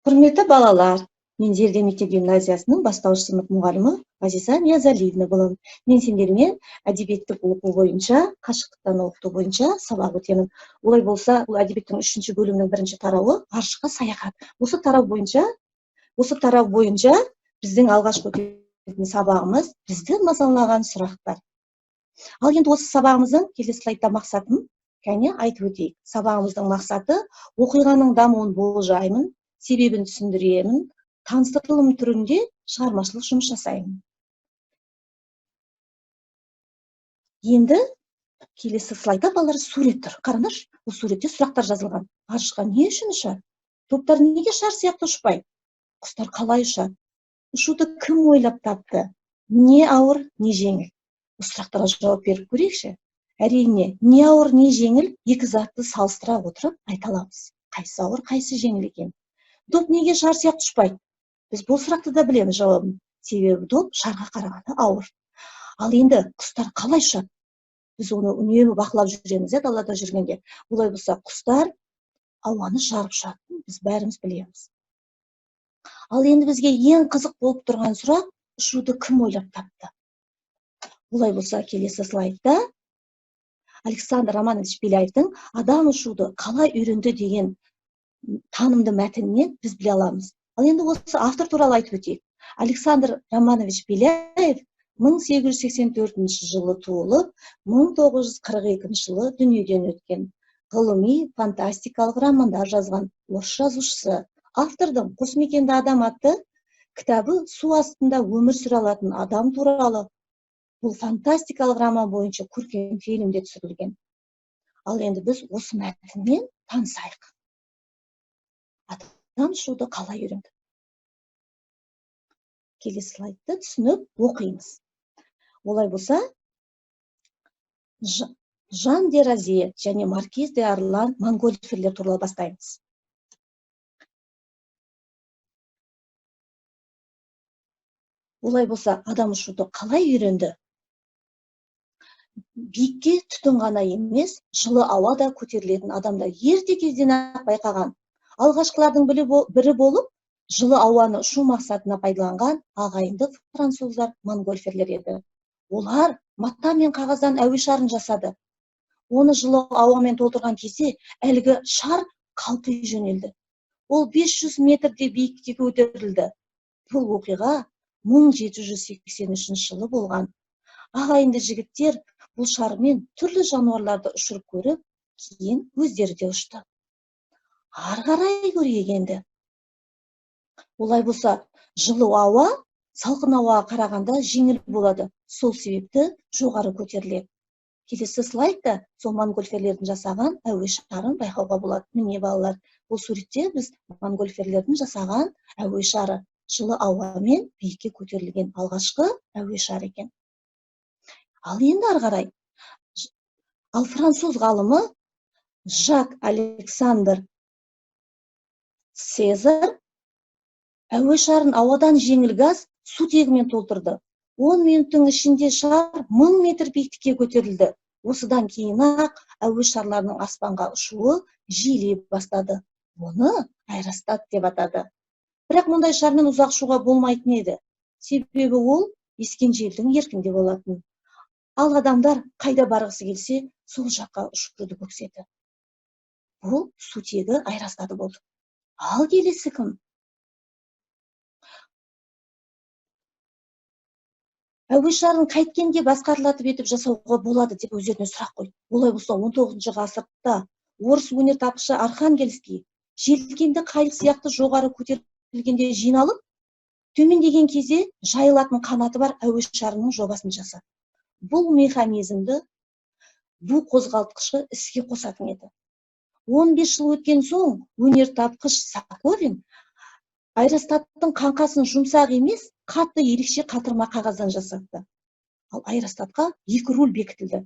Құрметті балалар, мен Зерде мектеп гимназиясының бастауыш сынып мұғалімі Ғазиза Ниязалиевна боламын. Мен сендермен әдебиеттік оқу бойынша, қашықтықтан оқыту бойынша сабақ өтемін. Олай болса, бұл әдебиеттің үшінші бөлімінің бірінші тарауы ғарышқа саяхат. Осы тарау бойынша біздің алғашқы өтетін сабағымыз бізді мазалаған сұрақтар. Ал енді осы сабағымыздың келесі слайдта мақсатын кәне айтып өтейік. Сабағымыздың мақсаты: оқиғаның дамуын болжаймын, себебін түсіндіремін, таныстырылым түрінде шығармашылық жұмыс жасаймын. Енді келесі слайдта, балалар, сурет тұр. Қараңдаршы, бұл суретте сұрақтар жазылған. Ғарышқа не үшін ұшады? Топтар неге шар сияқты ұшпайды? Құстар қалай ұшады? Ұшуды кім ойлап тапты? Не ауыр, не жеңіл? Осы сұрақтарға жауап беріп көрейікші. Әрине, не ауыр, не жеңіл, екі затты салыстыра отырып айта аламыз. Қайсысы ауыр, қайсысы жеңіл екен? Доп неге шар сияқты ұшпайды? Біз бұл сұрақты да білеміз жауабын. Себебі доп шарға қарағанда ауыр. Ал енді құстар қалай ұшады? Біз оны үнемі бақылап жүреміз, иә, далада жүргенде. Олай болса, құстар ауаны жарып ұшатынын біз бәріміз білеміз. Ал енді бізге ең қызық болып тұрған сұрақ: ұшуды кім ойлап тапты? Олай болса, келесі слайдта Александр Романович Беляевтің «Адам ұшуды қалай үйренді» деген танымды мәтінінен біз біле аламыз. Ал енді осы автор туралы айтып өтейік. Александр Романович Беляев 1884 жылы туылып, 1942 жылы дүниеден өткен. Ғылыми фантастикалық романдар жазған орыс жазушысы. Автордың «Қосмекенді адам» атты кітабы су астында өмір сүре алатын адам туралы. Бұл фантастикалық роман бойынша көркем фильм де түсірілген. Ал енді біз осы мәтінмен танысайық. Адам ұшуды қалай үйренді? Келесі слайдты түсініп оқимыз. Олай болса, Жан де Розье және Маркиз де Арлан Монгольфьерлер туралы бастаймыз. Олай болса, адам ұшуды қалай үйренді? Биікке түтін ғана емес, жылы ауа да көтерілетін адамдар ерте кезден ақ байқаған. Алғашқылардың бірі болып жылы ауаны ұшу мақсатына пайдаланған ағайынды француздар Монгольфьерлер еді. Олар мата мен қағаздан әуе шарын жасады. Оны жылы ауамен толтырған кезде әлгі шар қалқи жөнелді. Ол 500 метрдей биіктікке көтерілді. Бұл оқиға 1783 жылы болған. Ағайынды жігіттер бұл шармен түрлі жануарларды ұшырып көріп, кейін өздері де ұшты. Ары қарай көрейік енді. Олай болса, жылы ауа салқын ауаға қарағанда жеңіл болады. Сол себепті жоғары көтеріледі. Келесі слайдта сол монгольфьерлердің жасаған әуе шарын байқауға болады. Міне, балалар, бұл суретте біз монгольфьерлердің жасаған әуе шары, жылы ауамен биікке көтерілген алғашқы әуе шары екен. Ал енді ары қарай. Ал француз ғалымы Жак Александр Сезар әуе шарын ауадан жеңіл газ сутегімен толтырды. 10 минуттың ішінде шар 1000 метр биіктікке көтерілді. Осыдан кейін ақ әуе шарларының аспанға ұшуы жиілей бастады. Оны аэростат деп атады. Бірақ мұндай шармен ұзақ ұшуға болмайтын еді. Себебі ол ескен желдің еркінде болатын. Ал адамдар қайда барғысы келсе, сол жаққа ұшуды көкседі. Бұл сутегі аэростаты болды. Ал келесі кім? Әуе шарын қайткенде басқарылатын етіп жасауға болады деп өздеріне сұрақ қойды. Олай болса, 19 ғасырда орыс өнертапқышы Архангельский желкенді қайық сияқты жоғары көтерілгенде жиналып, төмендеген кезде жайылатын қанаты бар әуе шарының жобасын жасады. Бұл механизмді бу қозғалтқышы іске қосатын еді. 15 жыл өткен соң өнертапқыш Саковин аэростаттың қаңқасын жұмсақ емес, қатты ерекше қатырма қағаздан жасатты. Ал аэростатқа екі руль бекітілді.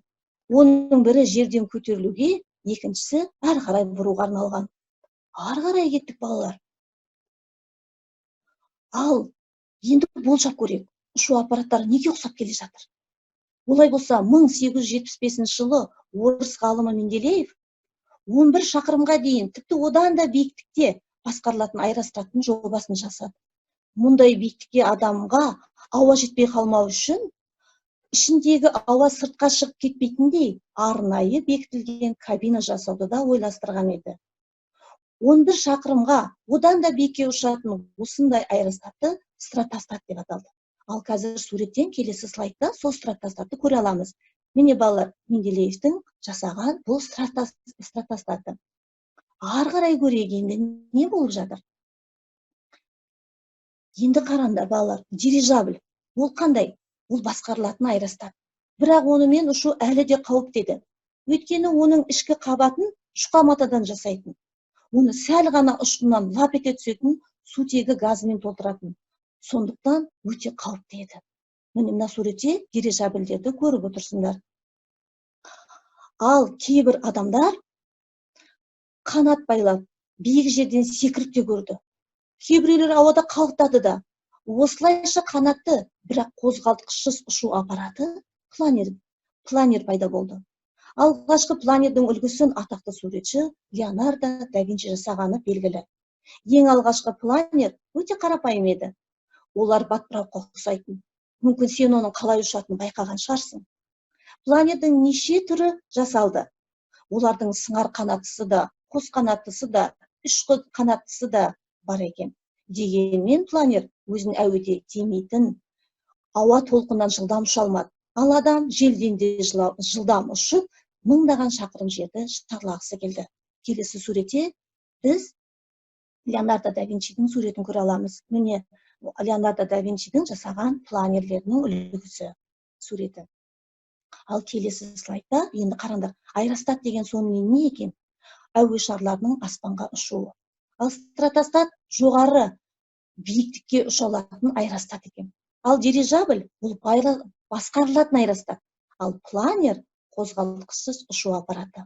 Оның бірі жерден көтерілуге, екіншісі әрі қарай бұруға арналған. Ары қарай кеттік, балалар. Ал енді болжап көрейік, ұшу аппараттары неге ұқсап келе жатыр? Олай болса, 1875 жылы орыс ғалымы Менделеев 11 шақырымға дейін, тіпті одан да биіктікте Басқарылатын аэростаттың жобасын жасады. Мұндай биіктікке адамға ауа жетпей қалмау үшін ішіндегі ауа сыртқа шығып кетпейтіндей арнайы бекітілген кабина жасауды да ойластырған еді. 11 шақырымға, одан да биікке ұшатын осындай аэростатты стратостат деп аталды. Ал қазір суреттен келесі слайдта сол стратостатты көре аламыз. Міне, балалар, Менделеевтің жасаған бұл стратостаты. Ары қарай көрейік, енді не болып жатыр? Енді қараңдар, балалар, дирижабль. Ол қандай? Ол басқарылатын аэростат. Бірақ онымен ұшу әлі де қауіпті еді. Өйткені оның ішкі қабатын жұқа матадан жасайтын. Оны сәл ғана ұшқыннан лап ете түсетін сутегі газымен толтыратын. Сондықтан өте қауіпті еді. Міне, мына суретте дирижабльдерді көріп отырсыңдар. Ал кейбір адамдар қанат байлап, биік жерден секіріп те көрді. Кейбіреулер ауада қалықтады да. Осылайша қанатты, бірақ қозғалтқышсыз ұшу аппараты планер пайда болды. Алғашқы планердің үлгісін атақты суретші Леонардо да Винчи жасағаны белгілі. Ең алғашқы планер өте қарапайым еді. Олар батпырауға ұқсайтын. Мүмкін, сен оның қалай ұшатынын байқаған шығарсың. Планердің неше түрі жасалды. Олардың сыңар қанаттысы да, қос қанаттысы да, үш қанаттысы да бар екен. Дегенмен планер өзін әуеде демейтін ауа толқынынан жылдам ұша алмады. Ал адам желден де жылдам ұшып, мыңдаған шақырым жерді шарлағысы келді. Келесі суретте біз Леонардо да Винчидің суретін көре аламыз. Міне, Леонардо да Винчидің жасаған планерлерінің үлгісі, суреті. Ал келесі слайдта енді қараңдар, аэростат деген сонымен не екен? Әуе шарларының аспанға ұшуы. Ал стратостат жоғары биіктікке ұша алатын аэростат екен. Ал дирижабль бұл басқарылатын аэростат. Ал планер қозғалтқышсыз ұшу аппараты.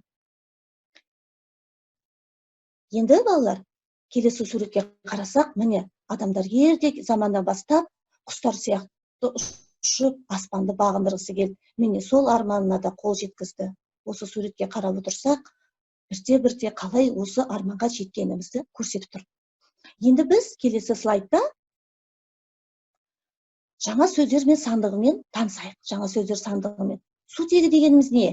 Енді, балалар, келесі суретке қарасақ, міне, адамдар ерте заманнан бастап құстар сияқты ұшып, аспанды бағындырғысы келді. Міне, сол арманына да қол жеткізді. Осы суретке қарап отырсақ, бірте-бірте қалай осы арманға жеткенімізді көрсетіп тұр. Енді біз келесі слайдта жаңа сөздермен сандығымен танысайық. Жаңа сөздер сандығымен. Сутегі дегеніміз не?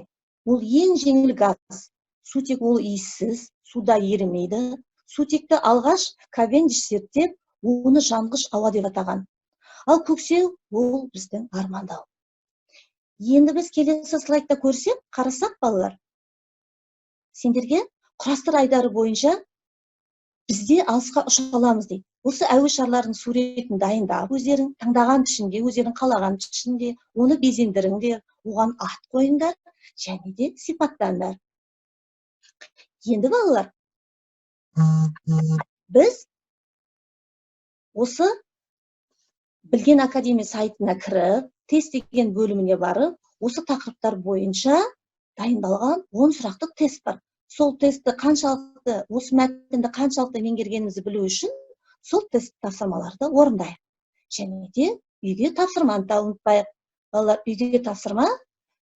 Ол ең жеңіл газ. Сутек ол иіссіз, суда ерімейді. Сутекті алғаш Кавендиш зерттеп, оны жанғыш ауа деп атаған. Ал көксеу ол біздің армандау. Енді біз келесі слайдта көрсек, қарасақ, балалар, сендерге құрастыр айдары бойынша бізде алысқа ұша аламыз дейді. Осы әуе шарларының суретін дайындап, өздерің таңдаған пішінде, өздерің қалаған пішінде оны безендіріңдер, оған ат қойыңдар және де сипаттаңдар. Енді, балалар, біз осы Білген Академия сайтына кіріп, тест деген бөліміне барып, осы тақырыптар бойынша дайындалған 10 сұрақтық тест бар. Сол тестті қаншалықты, осы мәтінді қаншалықты меңгергенімізді білу үшін сол тест тапсырмаларды орындайық. Және де үйге тапсырманы да ұмытпайық. Балалар, үйге тапсырма: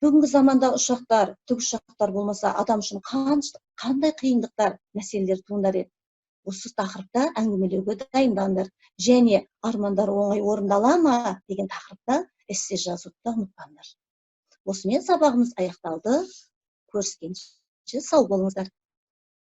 бүгінгі заманда ұшақтар, тікұшақтар болмаса, адам үшін қандай қиындықтар, мәселелер туындар еді? Осы тақырыпта әңгімелеуге дайындалыңдар және армандар оңай орындала ма деген тақырыпта эссе жазуды да ұмытпаңдар. Осымен сабағымыз аяқталды. Көріскенше сау болыңыздар.